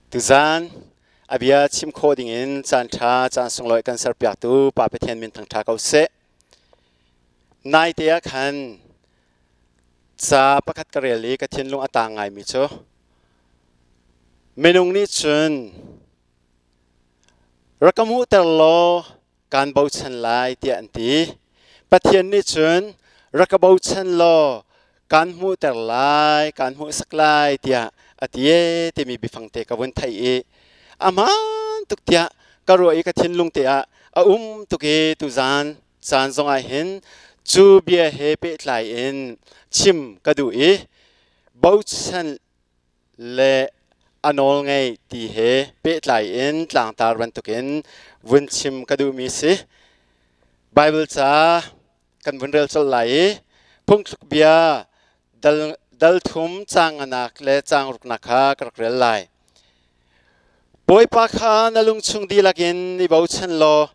Tuzaan a bia chim khawh dingin caan ṭha caan sunglawi kan serpiaktu Pa Pathian min thangṭha ko seh. Naite ah khan ca pakhat ka rel i ka thinlung a taang ngaimi cu minung nih cun rak ka hmuhter law kaan bochan lai tiah an ti. Pathian nih cun rak ka bochan law kaan hmuhter lai, kaan hmuhsak lai tiah a ti ee timi biafang te ka vun theih i a hmaan tuk tiah ka ruah i ka thinlung te ah a um tuk i tuzaan caan zongah hin cu bia he pehtlai in chim ka duh i bochan le a nawl ngei ti he pehtlai in tlangtar bantukin vun chim ka duhmi si. Bible ca kan vun rel colh lai i phungthluk bia dal, dal thum caang nganak le caang ruknak kha ka rak rel lai. Bawipa kha na lungchung dihlak in i bochan law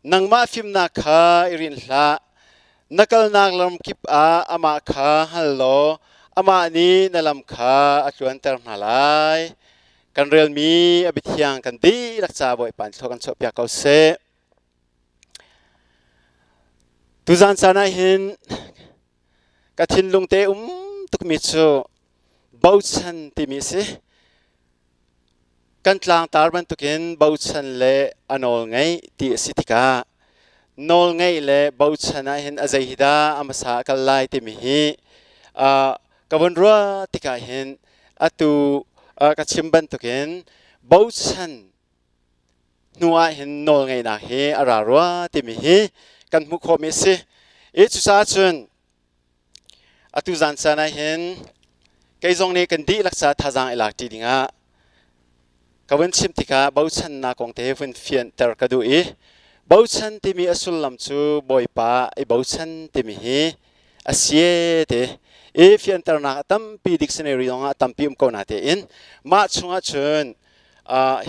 nangmah fimnak kha i rinh hlah. Na kalnak lam kip ah amah kha hngal law amah nih na lam kha a tluanter hna lai. Kan relmi a biathiang kan dihlak ca Bawipa nih thlua kan chuahpiak ko seh. Tuzaan caan ah hin ka thinlung te um tukmi cu bochan timi a si. Kan tlangtar bantukin bochan le a nawl ngeih ti a si tikah nawl ngeih le bochan ahhin a zei hi dah a hmasa a kal lai timi hi ka vun ruah tikah hin atu ka chim bantukin bochan hnu ahhin nawl ngeihnak hi a ra rua timi hi kan hmuh khawhmi a si. I cucaah cun Atu zan caan ah hin kei zong nih kan dihlak ca thazaang i lak ṭi dingah ka vun chim tikah bochannak kong te vun fianter ka duh i bochan timi a sullam cu Bawipa i bochan timi hi a si te i fianternak a tampi dictionary zongah a tampi um ko na tein mah chungah cun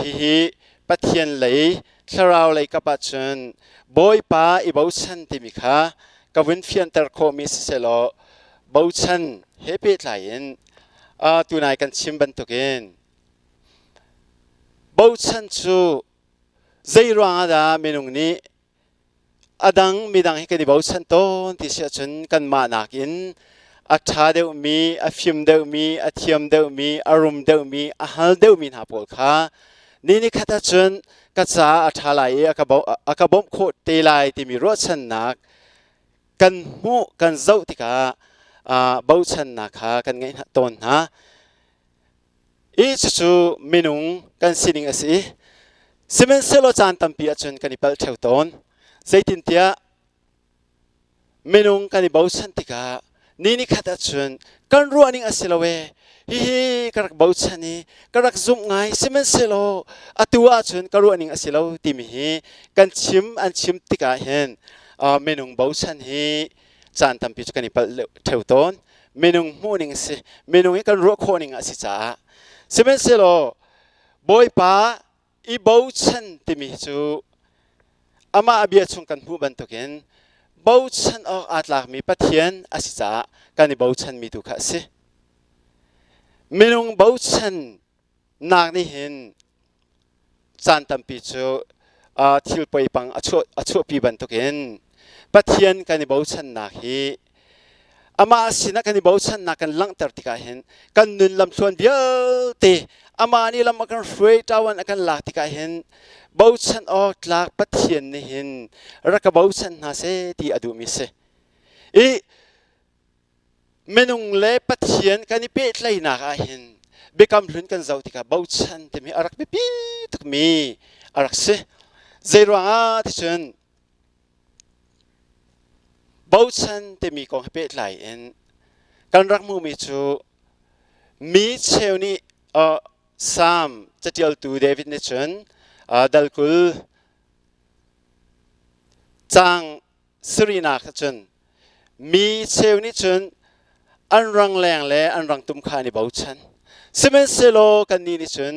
hihi Pathian lei thlarau lei kap ahcun Bawipa i bochan timi kha ka vun fianter khawhmi sisehlaw bochan he pehtlai in tunai kan chim bantukin bochan cu zei ruangah dah minung nih A dang midang hi kan i bochan tawn ti si ahcun kanmah nakin a ṭha deuhmi, a fim deuhmi, a thiam deuhmi, a rum deuhmi, a hal deuhmi hna pawl kha ni nikhat ahcun ka caah a ṭha lai i a ka bawmh khawh te lai timi ruahchannak kan hmuh, kan zoh tikah bochannak kha kan ngeih tawn hna. I cucu minung kan sining a si. Sihmanhsehlaw caan tampi ahcun kan i palh ṭheo tawn. Zeitintiah minung kan i bochan tikah ni nikhat ahcun kan ruahning a si lo ee. Hihi ka rak bochan i ka rak zumh ngai sihmanhsehlaw atu ahcun ka ruahning a si lo timi hi kan chim an chim tikah hin minung bochan hi caan tampi cu kan i palh ṭheo tawn. Minung hmuhning a si. Minung hi kan ruah khawh ning a si caah. Sihmanhsehlaw Bawipa i bochan timi cu amah a bia chung kan hmuh bantukin bochan awk aa tlakmi Pathian a si caah kan i bochanmi tu kha a si. Minung bochan nak nih hin caan tampi cu thil poipang a chuahpi bantukin Pathian kan i bochannak hi amah sinah kan i bochannak kan langhter tikah hin kan nun lamthluan vialte amah nih lam a kan hruai ṭawan a kan lak tikah hin bochan awk tlak Pathian nih hin rak ka bochan hna seh ti a duhmi si. I Minung le Pathian kan i pehtlaihnak ah hin Biakam Hlun kan zoh tikah bochan timi a rak biapi tukmi a rak si. Zeiruang ah ticun bochan timi kong he pehtlai in kan rak hmuhmi cu mi cheu nih uh, Salm catialtu David nih cun uh, dal 20 caang sarihnak cun mi cheu nih cun an rangleng le an rangtum kha an i bochan. Sihmanhsehlaw kannih nih cun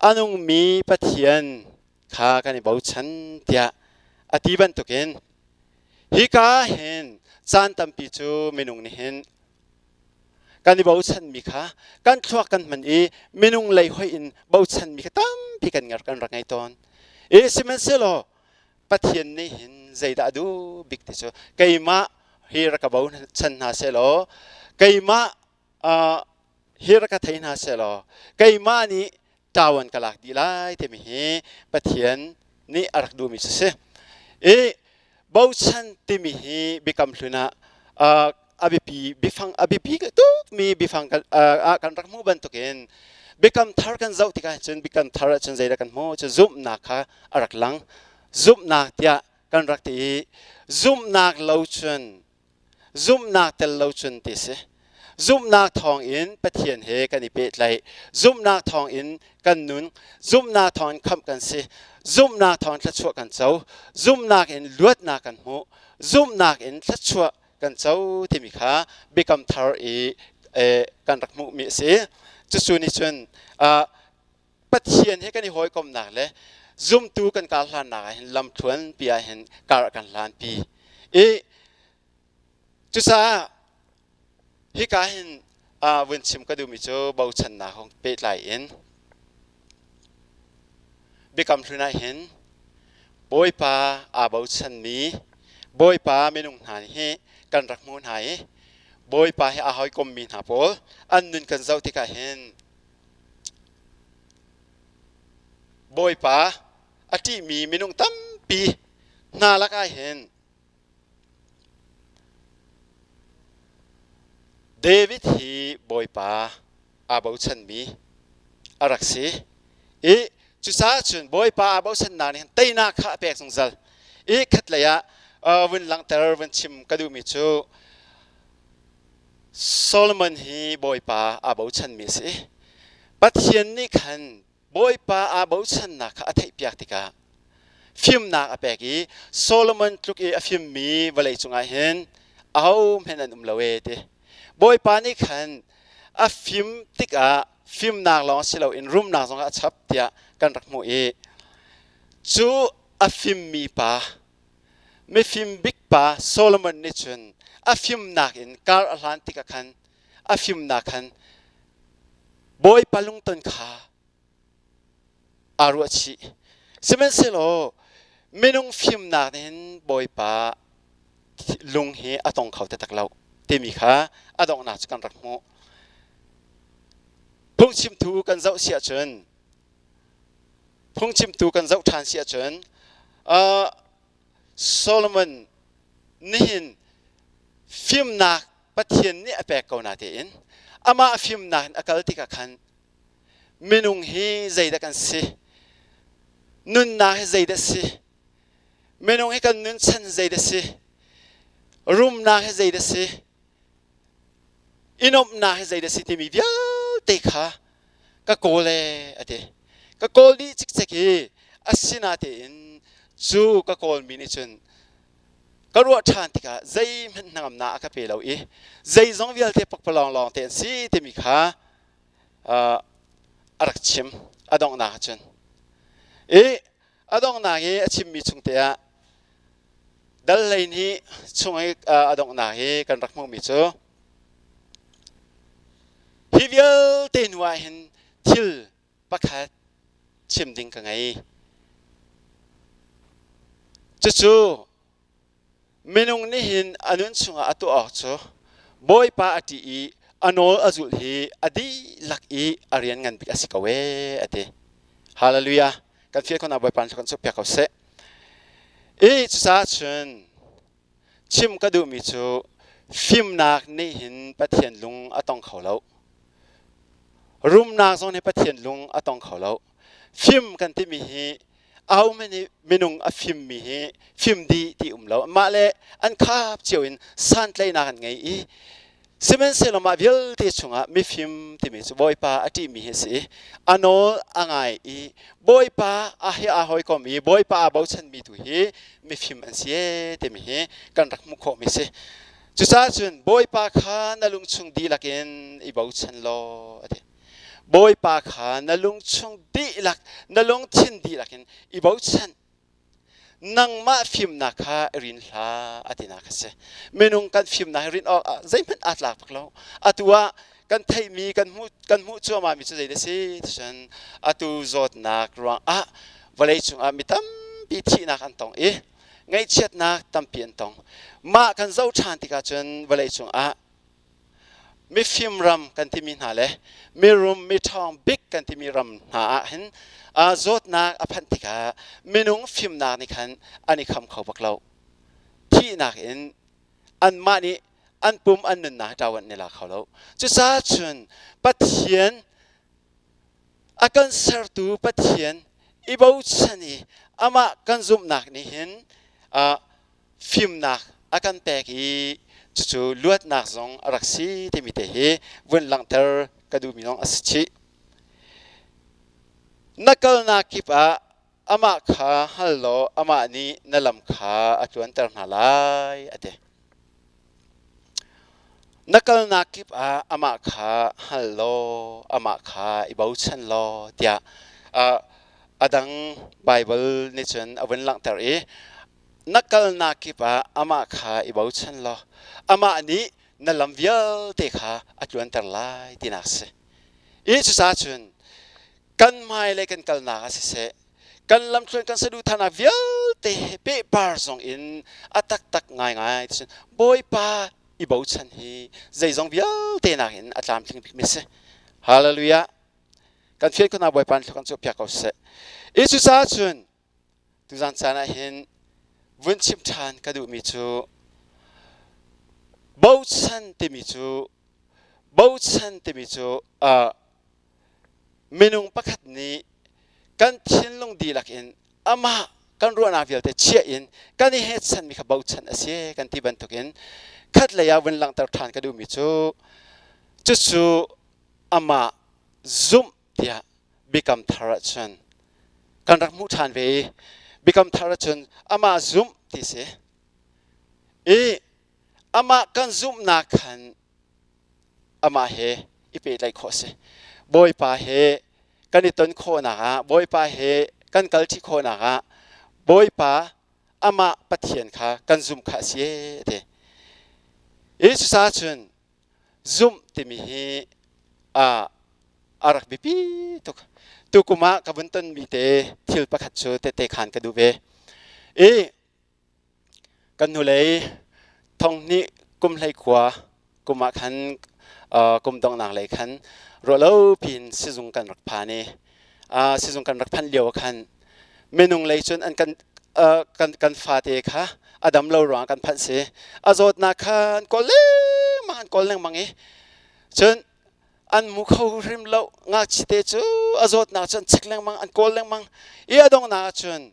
a nungmi Pathian kha kan i bochan tiah a ti bantukin hika hin caan tampi cu minung nih hin. Kan i bochanmi kha kan thluak kan hman i minung lei hoih in bochanmi kha tampi kan ngar kan rak ngei tawn. E sihmanhsehlaw Pathian nih hin zeidah a duh bik ti cu keimah hi rak ka bochan hna sehlaw keimah hi rak ka thei hna sehlaw keimah nih ṭawan ka lak dih lai timi hi Pathian nih a rak duhmi cu si. I bochan timi hi Biakam Hlun ah a biapi biafang a biapi tukmi biafang ah kan rak hmuh bantukin Biakam Thar kan zoh tikah cun Biakam Thar ahcun zeidah kan hmuh cu zumhnak kha a rak lang. Zumhnak tiah kan rak ti i zumhnak lo cun Zumhnak tel lo cun ti si. Zumhnak thawngin Pathian he kan i pehtlaih. Zumhnak thawngin kan nun. Zumhnak thawngin khamh kan si. Zumhnak thawngin thluachuah kan co. Zumhnak in luatnak kan hmuh. Zumhnak in thluachuah kan co timi kha Biakam Thar i kan rak hmuhmi a si. Cucu nih cun Pathian he kan i hawikomhnak le zumtu kan kar hlannak ah hin lamthluan pi ah hin kar kan hlanpi. I cucaah hika hin vun chim ka duhmi cu bochannak kong pehtlai in Biakam Hlun ah hin Bawipa aa bochanmi Bawipa minung hna hi kan rak hmuh hna i Bawipa he aa hawikommi hna pawl an nun kan zoh tikah hin Bawipa a ṭihmi minung tampi hna lakah hin David hi Bawipa aa bochanmi a rak si i cucaah cun Bawipa aa bochannak nih hin teinak kha a pek zungzal i khatlei ah vun langhter vun chim ka duhmi cu Solomon hi Bawipa aa bochanmi a si. Pathian nih khan Bawipa aa bochannak kha a theihpiak tikah fimnak a pek i Solomon tluk i a fimmi vawlei cungah hin ahohmanh an um lo ee ti. Bawipa nih khan a fim tikah fimnak lawng si loin rumnak zong a chap tiah kan rak hmuh i cu a fimmi pa Mifim bik pa Solomon nih cun a fimnak in kar a hlan tikah khan a fimnak khan Bawipa lungton kha aa ruahchih. Sihmanhsehlaw minung fimnak nih hin Bawipa lung hi a tong kho taktak lo timi kha a donghnak cu kan rak hmuh. Phungchimtu kan zoh si ahcun Phungchimtu kan zoh ṭhan si ahcun Solomon nihin fimnak Pathian nih a pek ko na tein amah fimnak in a kal tikah khan minung hi zeidah kan si nunnak hi zeidah si minung hi kan nun chan zeidah si rumnak hi zeidah si i nuamhnak hi zeidah si timi vialte kha ka kawl ee a ti. Ka kawl dih cikcek i asinatein cu ka kawlmi nih cun ka ruah ṭhan tikah zeihmanh hnangamnak a ka pe lo i zeizong vialte pakpalawng lawng te an si timi kha a rak chim a donghnak ah cun. I a donghnak i a chimmi chung te ah Dal 12 chung i a donghnak hi kan rak hmuhmi cu hi vialte hnu ah hin thil pakhat chim ding ka ngei. Cucu minung nih hin a nun chungah a tuah awk cu Bawipa a ṭih i a nawl a zulh hi a dihlak i a rian ngan bik a si ko ee a ti. Hallelujah. Kan fial khawhnak Bawipa nih kan sukpiak ko seh. I cucaah cun chim ka duhmi cu fimnak nih hin Pathian lung a tong kho lo. Rumnak zong nih Pathian lung a tong kho lo. Fim kan timi hi ahohmanh nih minung a fimmi hi fim dih ti um lo. Mah le an khap cio in santlaihnak an ngei i Sihmanhsehlaw mah vialte chungah mifim timi cu Bawipa a ṭihmi hi a si i a nawl a ngai i Bawipa a he aa hawikom i Bawipa aa bochanmi tu hi mifim an si ee timi hi kan rak hmuh khawhmi a si. Cucaah cun Bawipa kha na lungchung dihlak in i bochan law a ti. Bawipa kha na lungchung dihlak, na lungthin dihlak in i bochan. Nangmah fimnak kha i rin hlah a tinak a si. Minung kan fimnak hi rin awk ah zeihmanh aa tlak bak lo. Atu ah kan theihmi kan hmuh kan hmuh cuahmah mi cu zei dah si ticun atu zawtnak ruangah vawlei cungah mi tampi thihnak an tong i ngaihchiatnak tampi an tong. Mah kan zoh ṭhan tikah cun vawlei cungah mifim ram kan timi hna le mirum miṭhawng bik kan timi ram hna ah hin zawtnak a phanh tikah minung fimnak nih khan an i kham kho bak lo. Thihnak in anmah nih an pum an nunnak ṭau an i la kho lo. Cucaah cun Pathian a kan sertu Pathian i bochan i amah kan zumhnak nih hin fimnak a kan pek i cucu luatnak zong a rak si timi te hi vun langhter ka duhmi zong a si chih. Na kalnak kip ah amah kha hngal law amah nih na lam kha a tluanter hna lai a ti. Na kalnak kip ah amah kha hngal law amah kha i bochan law tiah a dang Baibal nih cun a vun langhter i na kalnak kip ah amah kha i bochan law amah nih na lam vialte kha a tluanter lai tinak a si. I cucaah cun kan hmailei kan kalnak ah siseh kan lamthluan kan saduhthahnak vialte he pehpar zong in a taktak ngaingai cun Bawipa i bochan hi zeizong vialte nakin a tlamtling bikmi a si. Hallelujah. Kan fian khawhnak Bawipa nih kan piak ko seh. I cucaah cun tuzan caan ah hin vun chim ṭhan ka duhmi cu bochan timi cu bochan timi cu uh, minung pakhat nih kan thinlung dihlak in amah kan ruahnak vialte chiah in kan i hetchanmi kha bochan a si kan ti bantukin khatlei ah vun langhter ṭhan ka duhmi cu cucu amah zumh tiah biakam thar ahcun kan rak hmuh ṭhan ve i biakam thar ahcun amah zumh ti si i amah kan zumhnak khan amah he i pehtlaih khawh a si. Bawipa he kan i ton khawhnak ah, Bawipa he kan kalṭi khawhnak ah, Bawipa amah Pathian kha kan zumh kha a si a ti. I cucaah cun zumh timi hi a a rak biapi tuk. Tukum ah ka vun tonmi te thil pakhat cu tehte khaan ka duh ve. I Kan hnulei thonghnih kum hleikua kum ah khan kum donghnak lei khan ruahlo piin sizung kan rak phan i sizung kan rak phanh lio ah khan minung lei cun an kan kan kan fate kha a dam lo ruangah kan phanh si. A zawtnak kha an kawl lengmang an kawl lengmang i cun an hmu kho hrim lo. Ngakchite cu a zawtnak cu an check lengmang an kawl lengmang i a donghnak ah cun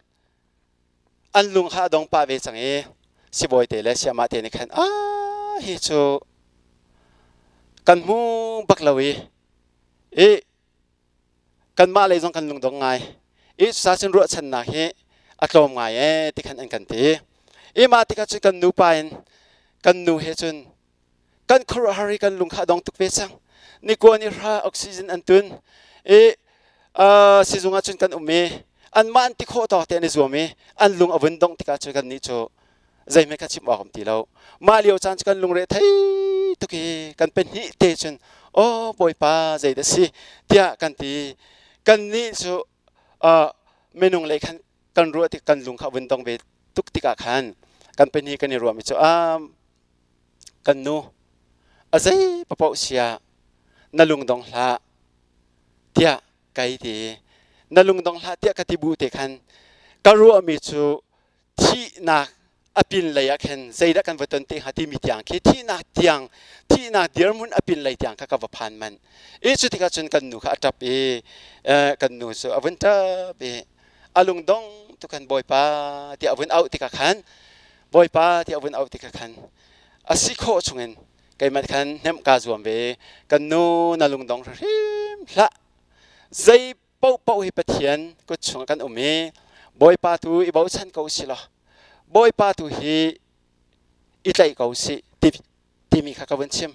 an lung kha a dong pah ve cang i sibawi te le siamah te nih khan ah hi cu kan hmu bak lo i i kanmah lei zong kan lungdong ngai i cucaah cun ruahchannak hi a tlawm ngai ee ti khan an kan ti i mah tikah cun kan nupa in kan nu he cun kan khuaruahhar i kan lung kha a dong tuk ve cang nikua ni hra oxygen an tun i sizung ah cun kan um i anmah an ti khawh tawk te an i zuam i an lung a vun dongh tikah cun kannih cu zeihmanh kha chim awk um ti lo mah lio caan cu kan lungre thei tuk i kan pahnih te cun aw bawipa zeidah si tiah kan ti kannih cu minung lei khan kan ruah tik kan lung kha a vun dong ve tuk tikah khan kan pahnih kan i ruahmi cu kan nu a zei paoh sia na lungdong hlah tiah kai ti na lungdong hlah tiah ka ti bu te khan ka ruahmi cu thihnak a pin lei ah khin zeidah kan va ton te hnga timi tiang khi thihnak tiang thihnak dirhmun a pin lei tiang kha ka va phan manh i cu tikah cun kan nu kha a ṭap i kan nu cu a vun ṭap i a lungdong tu khan Bawipa tiah a vun auh tikah khan Bawipa tiah a vun auh tikah khan a si khawh chungin keimah khan hnemh kaa zuam ve kan nu na lungdong hrim hlah zei paohpaoh hi Pathian kut chungah kan um i Bawipa tu i bochan ko si law Bawipa tu hi i tlaih ko sih ti timi kha ka vun chim.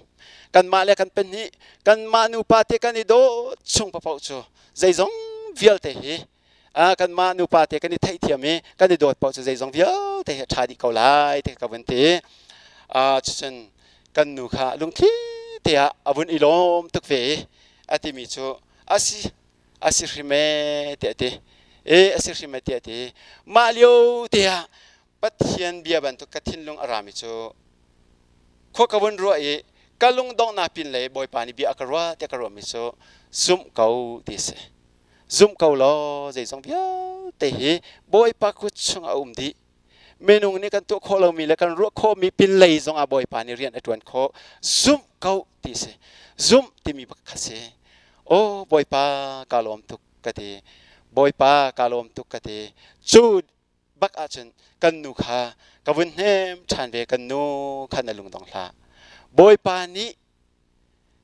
Kanmah le kan pahnih kanmah nupa te kan i dawt chung paoh cu zeizong vialte hi kanmah nupa te kan i theihthiam i kan i dawt paoh cu zeizong vialte hi a ṭha dih ko lai ti ka vun ti. Cucun kan nu kha lungthli te ah a vun i lawm tuk ve i a timi cu a si a si hrim ee tiah a ti. E a si hrim ee tiah a ti. Mah lio te ah Pathian bia bantuk ka thinlung a rami cu khua ka vun ruah i ka lungdonghnak pin lei Bawipa nih bia a ka ruah tiah ka ruahmi cu zumh ko ti a si. Zumh ko law zeizong vialte hi Bawipa kut chung a um dih. Minung nih kan tuah khawh lomi le kan ruah khawhmi pinlei zong ah Bawipa nih rian a ṭuan khawh. Zumh ko ti a si. Zumh timi bak kha si. Aw Bawipa kaa lawm tuk ka ti. Bawipa kaa lawm tuk ka ti. Cu bak ahcun kan nu kha ka vun hnem ṭhan ve kan nu kha na lungdong hlah. Bawipa nih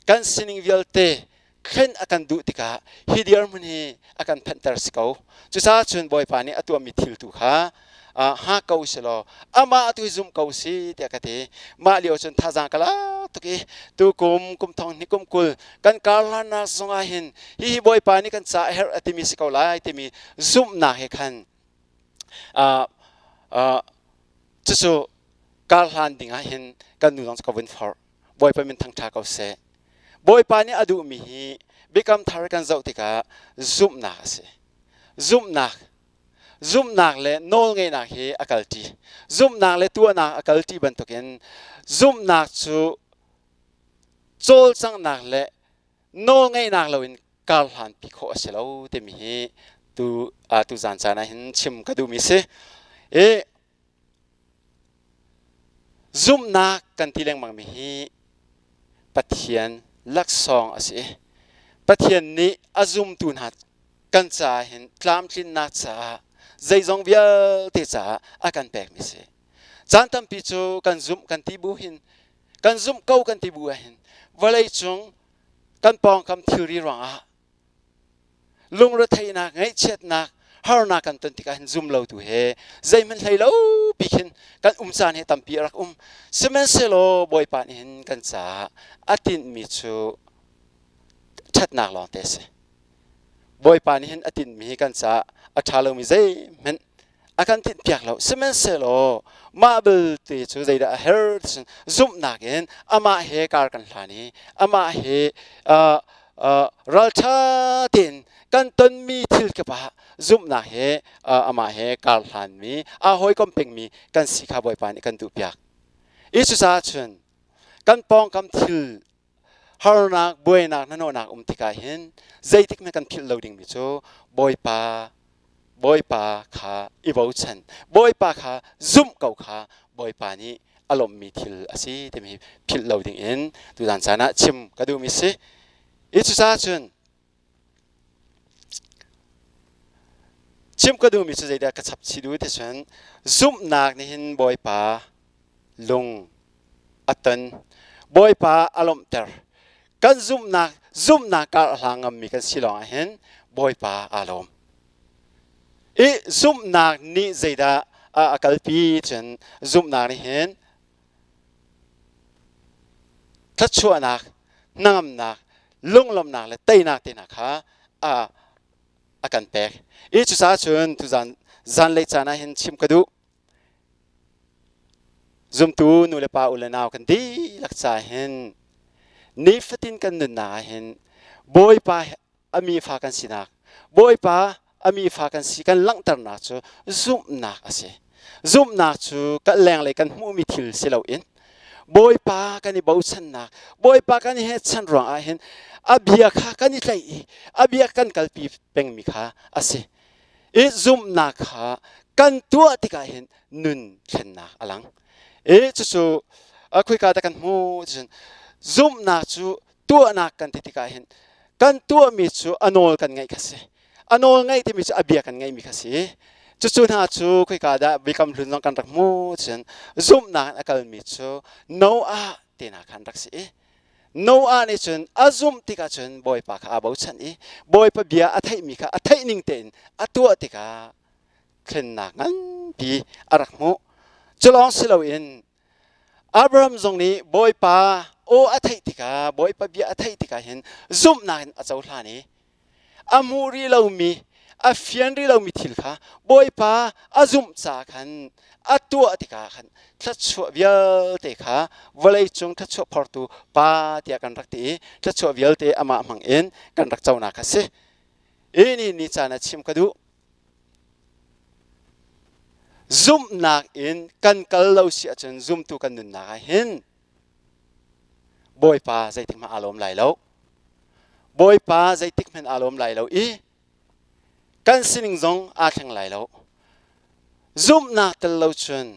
kan sining vialte thlen a kan duh tikah hi dirhmun hi a kan phanhter si ko. Cucaah cun Bawipa nih a tuahmi thil tu kha ha ko si law amah tu hi zum ko si tiah ka ti. Mah lio cun thazaang ka lak tuk i tukum kum thong hnih kum 20 kan kar hlannak zong ah hin hihi Bawipa nih kan ca a herh a timi si ko lai timi zumhnak he khan cucu kar hlan ding ah hin kan nu zong cu ka vun forh. Bawipa min thangṭha ko seh. Bawipa nih a duhmi hi biakam thar kan zoh tikah zumhnak a si. Zumhnak zumhnak le nawlngeihnak hi a kalṭi. Zumhnak le tuahnak a kalṭi bantukin zumhnak cu cawlcanghnak le nawlngeihnak loin kar hlanpi khawh a si lo timi hi tu tu zan caan ah hin chim ka duhmi si. I Zumhnak kan ti lengmangmi hi Pathian laksawng a si. Pathian nih a zumtu hna kan caah hin tlamtlinnak caah zeizong vialte caah a kan pekmi si. Caan tampi cu kan zumh kan ti bu hin kan zumh ko kan ti bu ah hin vawleicung kan pawngkam thilri ruangah lungretheihnak, ngaihchiatnak, harnak kan ton tikah hin zum lo tu he zeihmanh hlei lo pi khin kan um caan hi tampi a rak um. Sihmanhsehlaw Bawipa nih hin kan caah a tinhmi cu ṭhatnak lawngte a si. Bawipa nih hin a tinhmi hi kan caah a ṭha lomi zeihmanh a kan tinhpiak lo. Sihmanhsehlaw mah belte cu zeidah a herh ti zumhnak in amah he kar kan hlan i amah he uh, uh, ralṭha tein kan tonmi thil kip ah zumhnak he uh, amah he kar hlanmi aa hawikom pengmi kan si kha Bawipa nih kan duhpiak. I cucaah cun kan pawngkam thil harnak buainak hnahnawhnak um tikah hin zeitik hmanh kan philh lo dingmi cu Bawipa Bawipa kha i bochan Bawipa kha zumh ko kha Bawipa nih a lawmhmi thil a si timi philh lo ding in tuzan caan ah chim ka duhmi si. I cucaah cun chim ka duhmi cu zeidah ka chap chih duh ti cun zumhnak nih hin Bawipa lung a ton. Bawipa a lawmhter. Kan zumhnak zumhnak kar a hlang ngammi kan si lawng ah hin Bawipa aa lawm. I zumhnak nih zeidah a kalpi cun zumhnak nih hin thluachuahnak, hnangamnak, lunglawmhnak le teinak te hna kha a a kan pek. I cucaah cun tuzan zanlei caan ah hin chim ka duh. Zumtu nu le pa u le nau kan dihlak ca hin nifatin kan nunnak ah hin Bawipa a mi fa kan sinak Bawipa a mi fa kan si kan langhternak cu zumhnak a si. Zumhnak cu kan lenglei kan hmuhmi thil si loin Bawipa kan i bochannak Bawipa kan i hetchan ruangah hin a bia kha kan i tlaih i a bia kan kalpi pengmi kha a si. I zumhnak kha kan tuah tikah hin nun thlennak a lang. I cucu a khoika dah kan hmuh ticun zumhnak cu tuahnak kan ti tikah hin kan tuahmi cu a nawl kan ngaih kha si. A nawl ngaih timi cu a bia kan ngaihmi kha si. Cucu hna cu khoika dah Biakam Hlun zong kan rak hmuh ticun zumhnak in a kalmi cu Noah te hna kha an rak si i Noah nih cun a zumh tikah cun Bawipa kha aa bochan i Bawipa bia a theihmi kha a theih ning tein a tuah tikah thlennak nganpi a rak hmuh. Cu lawng si loin Abraham zong nih Bawipa aw a theih tikah Bawipa bia a theih tikah hin zumhnak in a cohlan i a hmuh rih lomi. A fian rih lomi thil kha Bawipa a zumh ca khan a tuah tikah khan thluachuah vialte kha vawleicung thluachuah phortu pa tiah kan rak ti i thluachuah vialte amah hmang in kan rak conak a si. I ni ni caan ah chim ka duh. Zumhnak in kan kal lo si ahcun zumtu kan nunnak ah hin Bawipa zeitik hmanh aa lawm lai lo. Bawipa zeitik hmanh aa lawm lai lo i kan sining zong aa thleng lai lo. Zumhnak tel lo cun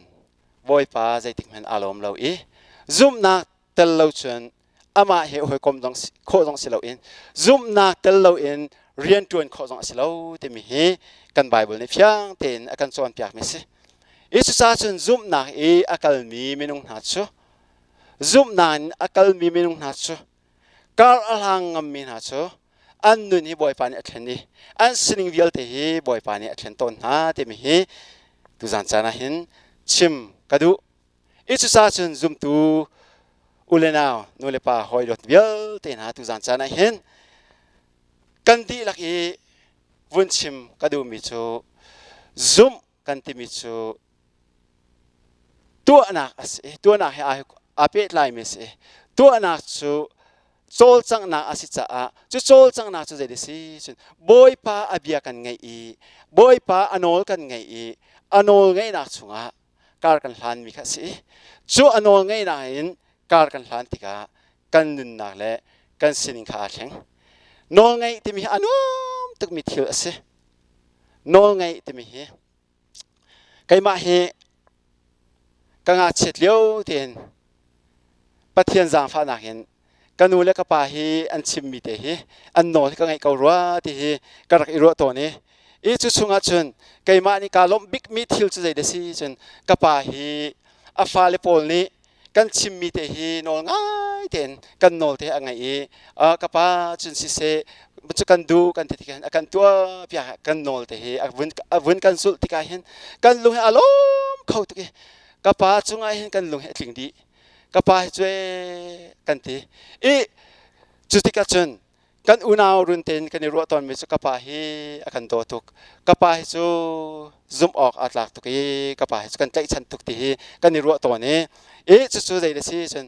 Bawipa zeitik hmanh aa lawm lo i zumhnak tel lo cun amah he hawikom zong khawh zong si loin zumhnak tel loin rianṭuan khawh zong a si lo timi hi kan Bible nih fiang tein a kan cawnpiakmi a si. I cucaah cun zumhnak i a kalmi minung hna cu zumhnak in a kalmi minung hna cu kar a hlang ngammi hna cu an nun hi Bawipa nih a thlen i an sining vialte hi Bawipa nih a thlen tawn hna timi hi tuzan caan ah hin chim ka duh. I cucaah cun zumtu u le nau, nu le pa hawi dawt vialte hna tuzan caan ah hin kan dihlak i vun chim ka duhmi cu zumh kan timi cu tuahnak a si tuahnak he aa pehtlaimi a si tuahnak cu cawlcanghnak a si caah cu cawlcanghnak cu zei a si cun Bawipa a bia kan ngaih i Bawipa a nawl kan ngaih i a nawl ngaihnak chungah kar kan hlanmi kha a si cu a nawl ngaihnak in kar kan hlan tikah kan nunnak le kan sining kha aa thleng nawl ngaih timi hi a nuam tukmi thil a si nawl ngaih timi hi keimah hi ka ngakchiat lio tein Pathian zaangfahnak in ka nu le ka pa hi an chimmi te hi an nawl hi ka ngaih ko rua ti hi ka rak i ruah tawn i i cu chungah cun keimah nih kaa lawmh bikmi thil cu zei dah si cun ka pa hi a fale pawl nih kan chimmi te hi nawl ngai tein kan nawl te a ngaih i ka pa cun siseh cu kan duh kan ti tikah a kan tuah piak kan nawl te hi a vun kan zulh tikah hin kan lung hi a lawm kho tuk i ka pa cungah hin kan lung hi a tling dih ka pa hi cu kan ti i cu tikah cun kan unau run tein kan i ruah tawnmi cu ka pa hi a kan daw tuk ka pa hi cu zumh awk aa tlak tuk i ka pa hi cu kan tlaihchan tuk ti hi kan i ruah tawn i i cucu zei a si cun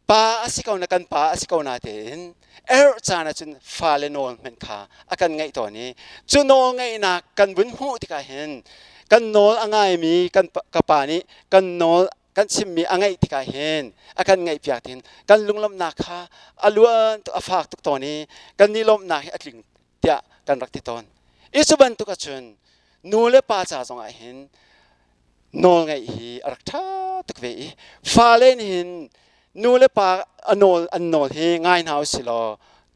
pa a si ko na kan pa a si ko na tein erh caan ah cun fale nawl hmanh kha a kan ngaih tawn i cu nawl ngaihnak kan vun hmuh tikah hin kan nawl a ngaimi kan ka pa nih kan nawl kan chimmi a ngaih tikah hin a kan ngaihpiak tin kan lunglawmhnak kha a luan tuk a fak tuk tawn i kan ni lawmhnak hi a tling tiah kan rak ti tawn i cu bantuk ahcun nu le pa ca zongah hin nawl ngeih hi a rak ṭha tuk ve i fale nih hin nu le pa a nawl an nawl hi ngai hna usih law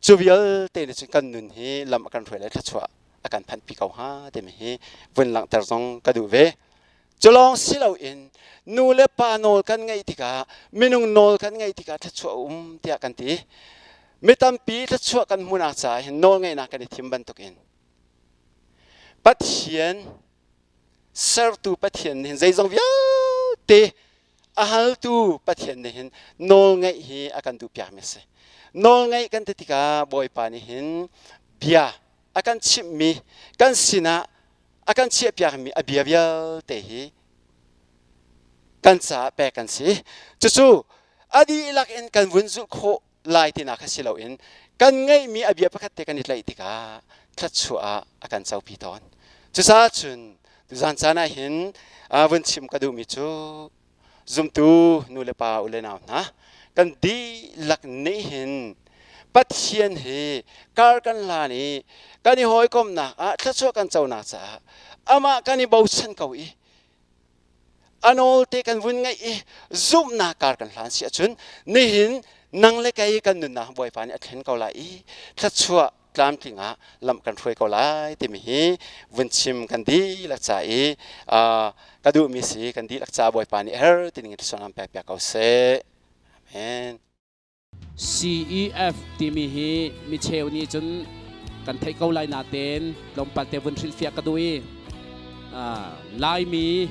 cu vialte nih cun kan nun hi lam a kan hruai le thluachuah a kan phanhpi ko hnga timi hi vun langhter zong ka duh ve. Cu lawng si loin nu le pa nawl kan ngeih tikah minung nawl kan ngeih tikah thluachuah a um tiah kan ti. Mi tampi thluachuah kan hmuhnak caah hin nawl ngeihnak kan i thim bantukin Pathian sertu Pathian nih hin zeizong vialte a haltu Pathian nih hin nawl ngeih hi a kan duhpiakmi a si. Nawl ngeih kan ti tikah Bawipa nih hin bia a kan chimhmi kan sinah a kan chiahpiakmi a bia vialte hi kan caah pek kan si. Cucu a dihlak in kan vun zulh khawh lai tinak kha si loin kan ngeihmi a bia pakhat te kan i tlaih tikah thluachuah ah a kan copi tawn. Cucaah cun tuzan caan ah hin vun chim ka duhmi cu Zumtu nu le pa u le nau hna, kan dihlak nih hin Pathian hi kar kan hlan i kan i hawikomhnak ah thluachuah kan conak caah amah kan i bochan ko i a nawl te kan vun ngaih i zumhnak kar kan hlan si ahcun nihin nang le kei kan nunnak Bawipa nih a thlen ko lai i thluachuah tlamtling ah lam kan hruai ko lai timi hi vun chim kan dihlak ca i ka duhmi si kan dihlak ca Bawipa nih her tining in thluachuah pek piak ko seh. Amen. CEF timi hi micheu nih cun kan theih ko lai natein tlawmpal te vun hrilhfiah ka duh i Laimi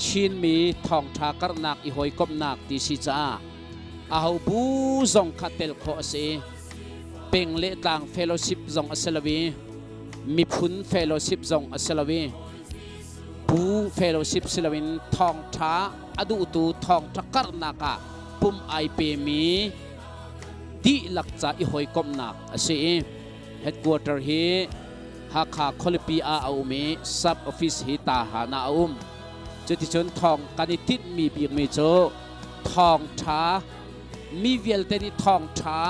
Chinmi thawngṭha karhnak i hawikomhnak ti si caah aho bu zong kha tel khawh a si. Peng le tlang fellowship zong a si lo i. Miphun fellowship zong a si lo i bu fellowship si loin thawngṭha a duhtu thawngṭha karhnak ah pum ai pemi dihlak ca i hawikomhnak a si i headquarter hi Hakha khualipi ah a um i sub office hi Tahan ah a um. Cuticun thawng kan i tinhmi bikmi cu thawngṭha mi vialte nih thawngṭha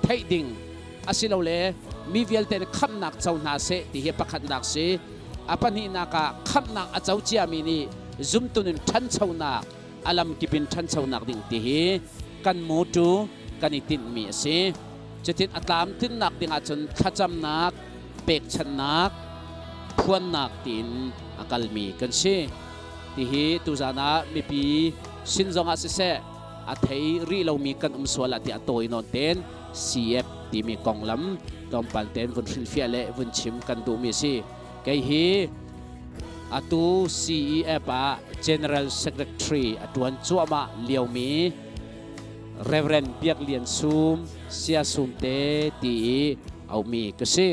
theih ding asilole mi vialte nih khamhnak co hna seh ti hi pakhatnak si. A pahnihnak ah khamhnak a co ciami nih zumtu nun ṭhanchonak a lamkip in ṭhanchonak ding ti hi kan mawṭu kan i tinhmi a si. Cutin a tlamtlinnak ding ahcun thlacamnak, pekchanhnak, phuannak tiin a kalmi kan si. Tihi tuzan ah mipi sin zong ah siseh a thei rih lomi kan um sual ah tiah tawi nawn ten CF timi konglam tlawmpal ten vun hrilhfiah le vun chim kan duhmi a si. Kei hi atu CEF ah General Secretary a tuan cuahmah liomi Reverend Biak Lian Sum Sia Sum te ti i aumi ka si.